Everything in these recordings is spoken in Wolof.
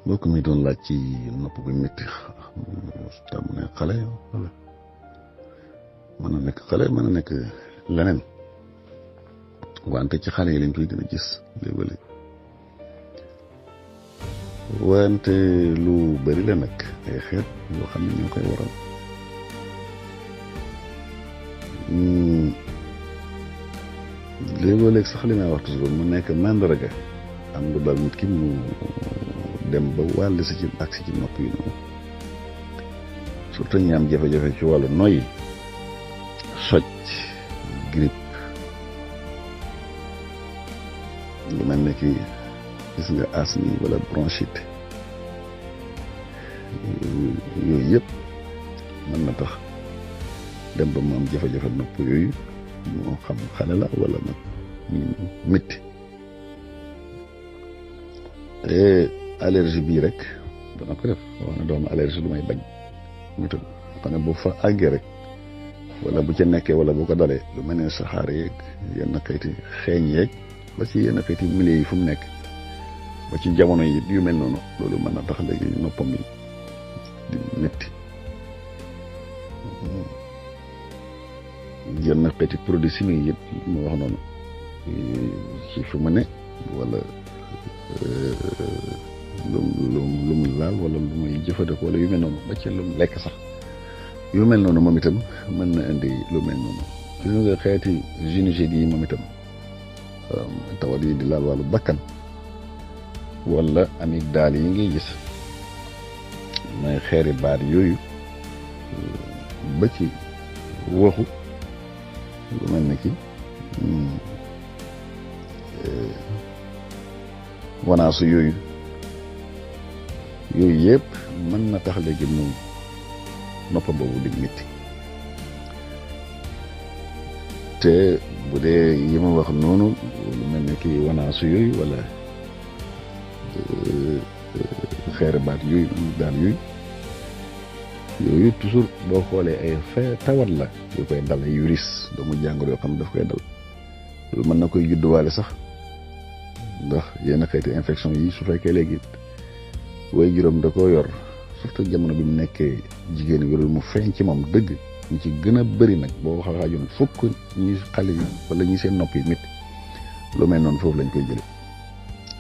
mbokk mi doon laaj ci nopp bu métti tam mu ne xale wala mën na nekk xale mën na nekk leneen wante ci xale yi lañ koy gën a gis léeg-léeg wante lu bari la nag ay xeet yoo xam ne ñoo koy waral léeg-léeg sax li may wax toujours mu nekk mandarga am lu dal nit ki mu dem ba wàll si ci agsi ci nopp yi noonu surtout ñi am jafe-jafe ci wàllu noyyi socc grippe lu mel ne ki gis nga asthme wala bronchite yooyu yëpp mën na tax dem ba mu am jafe-jafe nopp yooyu moo xam xale la wala nag métti te allergie bii rek dana ko def wax na doomu allergie lu may bañ mu tam xam ne bu fa àggee rek wala bu ca nekkee wala bu ko dalee lu mel ne saxaar yeeg yenn xeeti xeeñ yeeg ba ci yenn xeeti milieu yi fu mu nekk ba ci jamono yi yu mel noonu loolu mën na tax léegi noppam yi di métti yenn xeeti produit chimique yi mu wax noonu ci fu mu ne wala lu mu laal wala lu muy jëfandikoo wala yu mel noonu ba ci lu mu lekk sax yu mel noonu moom itam mën na indi lu mel noonu gis nga xeeti gingivitis yi moom itam tawat yi di laal wàllu bakkan wala amygdale yi ngay gis mooy xeeri baat yooyu ba ci waxu lu mel ne ki wanaasu yooyu yëpp mën na tax léegi mu noppa boobu di métti te bu dee yi ma wax noonu lu mel ne ki wanaasu yooyu wala xeeri baat yooyu daal yooyu toujours boo xoolee ay tawat la yu koy dal ay virus doomu jàngoro yoo xam ne daf koy dal loolu mën na koy judduwaale sax ndax yenn xeeti infection yi su fekkee léegi way juróom da koo yor surtout jamono bi mu nekkee jigéen wérul mu feeñ ci moom dëgg ñu ci gën a bëri nag boo xaajoon fukk ñi xale yi wala ñi seen nopp yi métti lu mel noonu foofu lañ koy jële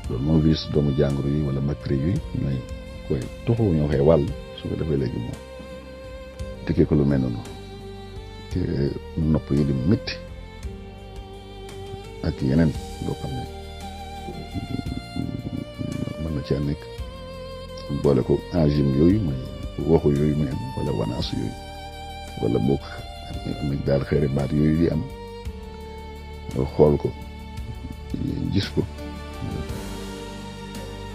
loolu moom virus doomu jàngoro yi wala bactérie yi ñooy koy tuxu ñoo koy wàll su ko defee léegi moom dikkee ko lu mel noonu te nopp yi di métti ak yeneen loo xam ne mën na caa nekk boole ko angine yooyu mooy waxu yooyu muy am wala wanaas yooyu wala boog am daal xeeri baat yooyu di am nga xool ko gis ko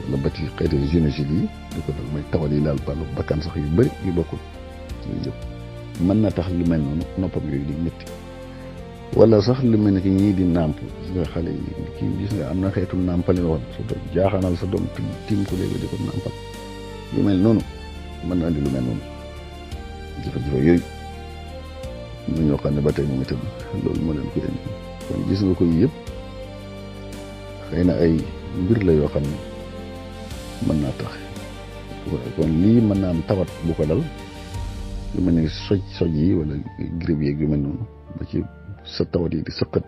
wala bati xeeti gingivitis yi di ko dal mooy tawal yi laal wàllu bakkan sax yu bëri yu bokkul yooyu yëpp mën na tax lu mel noonu noppam yooyu di métti wala sax lu mel ne ki ñii di nàmp gis nga xale yi kii gis nga am na xeetu nàmpal yoo xam surtout jaaxaanal sa doom tiim ko léegi di ko nàmpal yu mel noonu mën na andi lu mel noonu jafe-jafe yooyu ñu ñoo xam ne ba tey moom itam loolu moo leen koy indi kon gis nga ko yëpp xëy na ay mbir la yoo xam ne mën naa tax kon lii mën naa am tawat bu ko dal lu mel ne soj yi wala grippe yeeg yu mel noonu ba ci sa tawat yi di sëqat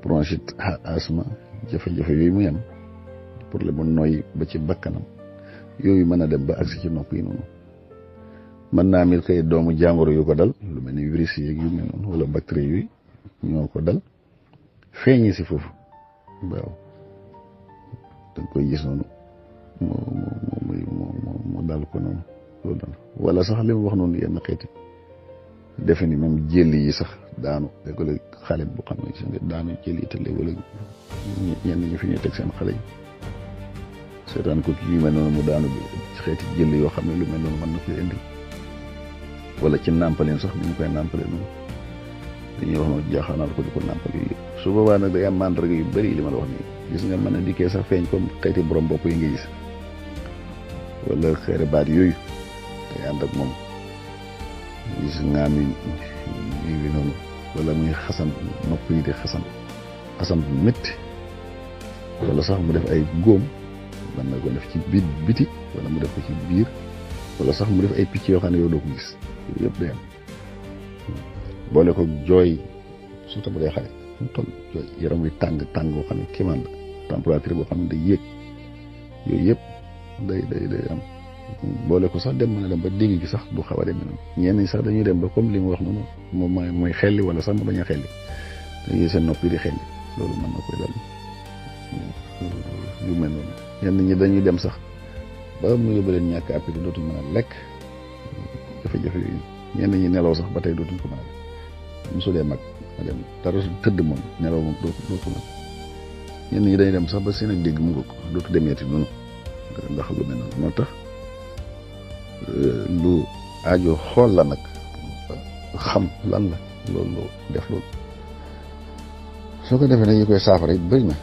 bronchite asthme jafe-jafe yooyu muy am problème mu nooy ba ci bakkanam yooyu mën a dem ba agsi ci nopp yi noonu mën naa am kay doomu jàngoro yu ko dal lu mel ni virus yeeg yu mel noonu wala bactéries yooyu ñoo ko dal feeñi si foofu waaw da nga koy gis noonu moo dal ko noonu loolu dal wala sax li mu wax noonu yenn xeeti defe ni même jëli yi sax daanu léeg-léeg xale bu xam ne si daanu jëli te léeg-léeg ñenn ñi fi ñuy teg seen xale yi seetaan ko yu mel noonu mu daanu bi xeeti jëli yoo xam ne lu mel noonu mën na koy indi wala ci nàmpaleen sax ni ñu koy nàmpalee noonu dañuy wax noonu jaaxaanal ko di ko nàmpal yooyu yëpp su boobaa nag day am mandarga yu bëri li ma la wax nii gis nga mën a dikkee sax feeñ comme xeeti borom bopp yi nga gis wala xeere baat yooyu day ànd ak moom gis nga mi wi noonu wala muy xasan nopp yi di xasan bu métti wala sax mu def ay góom mën na ko def ci biti wala mu def ko ci biir wala sax mu def ay picc yoo xam ne yow doo ko gis yooyu yëpp day am boole ko jooy surtout bu dee xale fu mu toll jooy yaram wi tàng boo xam ne kéemaan la température boo xam ne day yéeg yooyu yëpp day am boole ko sax dem mën a dem ba dégg gi sax du xaw a demee noonu ñenn ñi sax dañuy dem ba comme li mu wax noonu moom mooy xelli wala sax mu bañ a xelli dañuy seen nopp yi di xelli loolu mën na koy dal yu mel noonu ñenn ñi dañuy dem sax ba mu yóbbu leen ñàkk appétit dootuñ mën a lekk jafe-jafe yooyu ñenn ñi nelaw sax ba tey dootuñ ko mën a def mosu dee mag a dem dara tëdd moom nelaw moom doo ko mën ñenn ñi dañuy dem sax ba seen ak dégg mu ko dootu demeeti noonu ndax lu mel noonu moo tax lu aajo xool la nag xam lan la loolu def loolu soo ko defee nag yi koy saafara it bëri na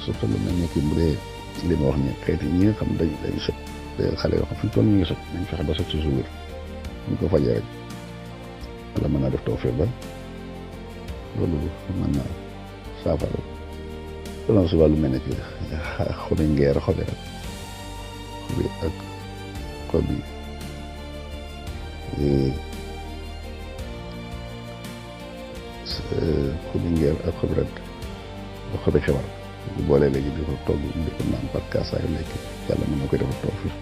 surtout lu mel ni kii bu dee li ma wax ni xeeti ñi nga xam dañuy soj xale yoo xam fi ñu toll ñu ngi soj nañ fexe ba soj si suuf ñu ko fajee rek wala mën naa def tawfeex ba loolu mën naa saafara selon si wàllu mel ne kii xobi ngeer xobi rek xobi ak xobi xobi ngeer ak xobi rat ak xobi xewar bu boolee léegi di ko togg di ko naan par cas saa yu lekk yàlla mën na koy defal tawfeex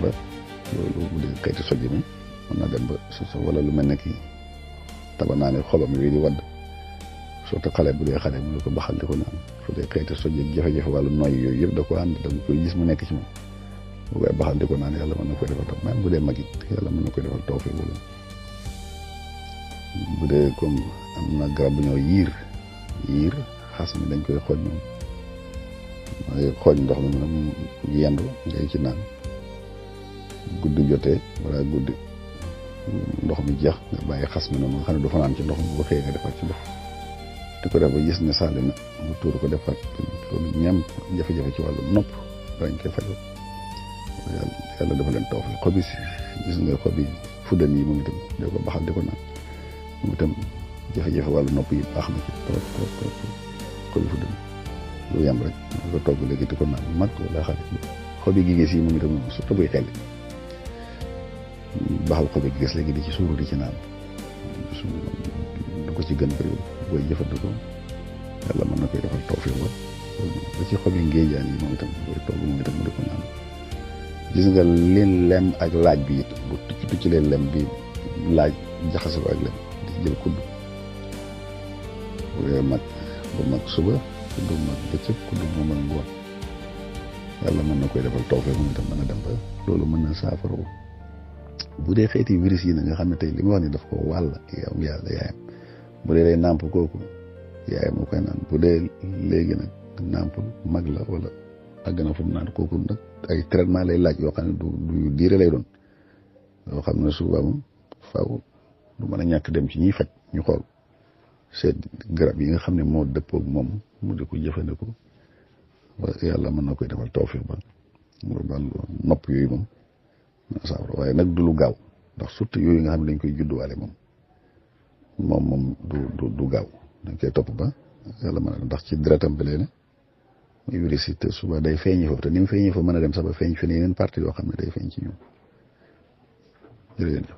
ba loolu bu dee xeeti soj mi mën naa dem ba wala lu mel ne kii taba naa ne xobam yooyu di wadd surtout xale bu dee xale mu ne ko baxal di ko naan su dee xeeti soj ak jafe-jafe wàllu noy yooyu yëpp da ko ànd da koy gis mu nekk ci moom bu koy baxal di ko naan yàlla mën na koy defal taw même bu dee mag it yàlla mën na koy defal tawfeex wala bu dee comme am na garab bu ñëw yiir xas mi dañ koy xooj moom mooy xooj ndox mi mu yendu ngay ci naan guddi jotee wala guddi ndox mi jeex nga bàyyi xas mi noonu nga xam ne du fanaan ci ndox mi bu xëyee nga defaat ci ndox di ko def ba gis ne sàlli na mu tuur ko defaat loolu ñam jafe-jafe ci wàllu nopp dañ koy fajoo yàlla dafa leen tawfeex xobi gis nga xobi fuddan yi moom itam da ko baxal di ko naan moom itam jafe-jafe wàllu nopp yi baax na ci trop xobi fuddan lu yem rek nga ko togg léegi di ko naan mag wala xale xobi gi gis yi moom itam surtout buy xel baxal xobi gi gis léegi di ci suuru di ci naan du ko ci gën bëri booy jëfandikoo yàlla mën na koy defal tawfeex ba ci xobi ngéejaan yi moom itam booy togg moom itam mu di ko naan gis nga leen lem ak laaj bi it bu tucci leen lem bi laaj jaxase ko ak lem di ci jël kudd bu dee mag bu mag suba kudd mag bëccëg kudd mu mag ngoon yàlla mën na koy defal tawfeex moom itam mën a dem ba loolu mën na saafara bu dee xeeti virus yi na nga xam ne tey li ma wax ni daf ko wàll yow yàlla yaayam bu dee lay nàmp kooku yaayam moo koy naan bu dee léegi nag nàmp mag la wala àgg na fu mu naan kooku nag ay traitement lay laaj yoo xam ne du diire lay doon yoo xam ne suba moom faaw du mën a ñàkk dem ci ñiy faj ñu xool seet garab yi nga xam ne moo dëppoog moom mu di ko jëfandikoo ba yàlla mën na koy defal tawfeex ba nopp yooyu moom saafara waaye nag du lu gaaw ndax surtout yooyu nga xam ne dañ koy judduwaale moom du gaaw dañ koy topp ba yàlla mën a ndax ci deretam bi lay ne muy virus te suba day feeñi foofu te ni mu feeñi foofu mën a dem sax ba feeñ fi ne yeneen partie yoo xam ne day feeñ ci ñoom jërëjëf